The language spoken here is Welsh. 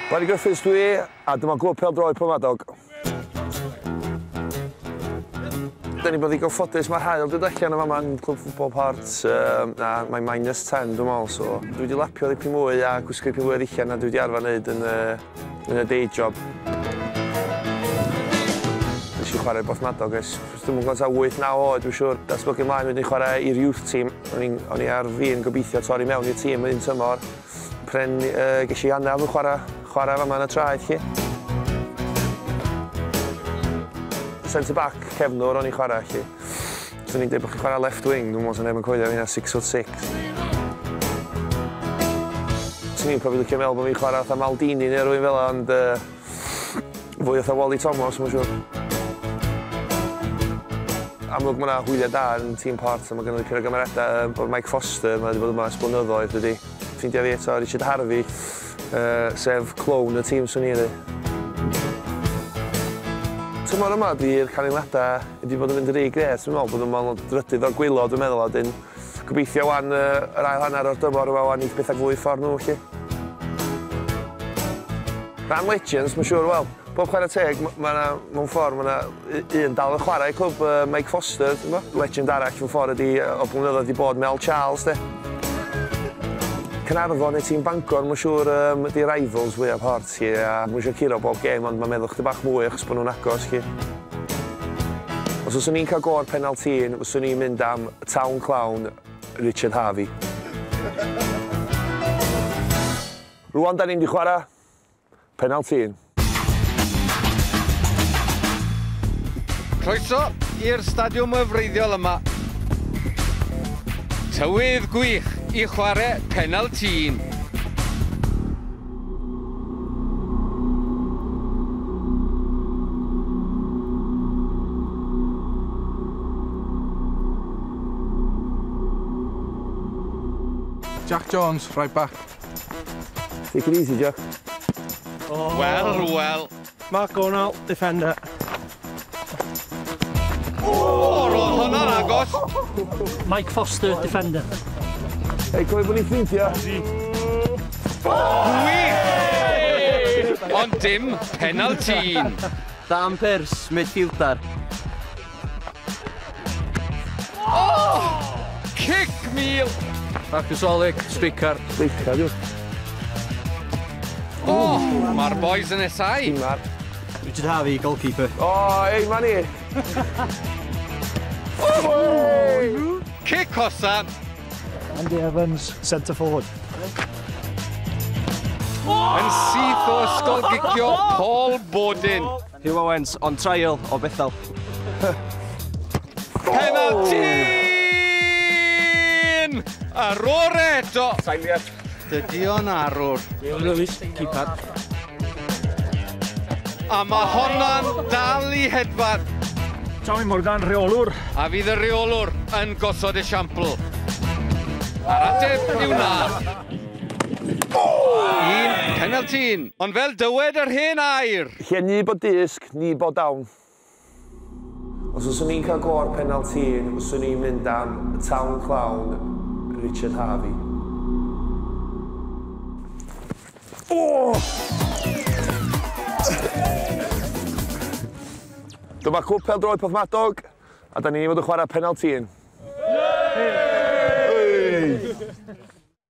Barry Griffiths dwi, a dyma Glwb Pêl-droed Porthmadog. Da ni bod ddigon ffodus, mae'r haul dod allan o fama yn Clwb Football Port. Na, mae -10 dwi'n meddwl, so dwi wedi lapio ddipyn mwy a gwisgo dipyn mwy o ddillad na dwi wedi arfer wneud yn y day job. Nes i chwarae Porthmadog ers, dwi'm yn gwybod, ta 8-9 oed dwi'n siŵr. Datblygu ymlaen wedyn chwarae i'r youth team. O'n i ar fin gobeithio torri mewn i'r tîm yn un tymor. Pren ges i anaf yn chwarae fama yn y traeth, chi. Centre back cefnwr o'n i'n chwarae, chi. Swn i'n dweud bod chi'n chwarae left wing, dwi'n meddwl sy'n neb yn coelio fi na 6'6". Swn i'n probably licio meddwl bod fi'n chwarae fatha Maldini neu rhywun fel 'a, ond fwy fatha Wally Thomas, mae'n siŵr. Amlwg mae yna hwyliau da yn tîm Port, a mae gynno dipyn o gymeriadau, bod Mike Foster, mae wedi bod yma ers blynyddoedd, dydy. Ffrindiau fi eto, Richard Harvey, sef clown y tîm swn i'n dweud. Tymor yma di'r canlyniadau wedi bod yn mynd yn rhy grêt, dwi'n meddwl bod nhw'n drydydd o'r gwaelod, dwi'n meddwl, a wedyn gobeithio wan yr ail hanner o'r dymor yma wan i bethau fwy ffordd nhw, felly. Rhan Legends, mae'n siŵr, wel, bob chwarae teg, mae yna, mewn ffordd, mae yna un dal yn chwarae i clwb, Mike Foster, ti'n gwybod? Legend arall mewn ffordd ydi, o blynyddoedd wedi bod Mel Charles, de. Caernarfon neu tîm Bangor, mae'n siŵr, ydi rivals fwyaf Port, chi, a mae'n siŵr curo bob gêm, ond mae'n meddwl chdi bach mwy achos bod nhw'n agos, chi. Os fyswn i'n cael go'r penalty, fyswn i'n mynd am Town Clown Richard Harvey. Rwan da ni'n di chwarae penalty. Croeso i'r stadiwm wefreiddiol yma. Tywydd gwych i chwarae penalty. Jack Jones, right back. Take it easy, Jack. Oh. Well, well. Mark Gornall, defender. O, roedd hwnna'n agos. Mike Foster, defender. Ei, cofio bod ni'n ffrindiau. Gwych! Ond dim penalty. Dan Pearce, midfielder. Oh! Kick mil! Marcus Olig, striker. Striker, diw. O, mae'r boys yn esau. Richard Harvey, goalkeeper. O, ei, ma ni. Cic hosan. Andy Evans, centre forward. Yn syth o ysgol gicio Paul Bodin. Hugh Owens on trial o Bethel. Penalty! Arwr eto! Dydy o'n arwr. Lewis, keeper. A mae honna'n dal i hedfan. Tommy Morgan, rheolwr. A fydd y rheolwr yn gosod esiampl. A'r ateb yw na. Un penalty. Ond fel dywed yr hen air. Lle ni bod disg, ni bod dawn. Os fyswn i'n cael go'r penalty, fyswn i'n mynd am Town Clown Richard Harvey. Oh! Dyma Clwb Pêl-droed Porthmadog, a da ni'n fod yn chwarae penalty. Yeah!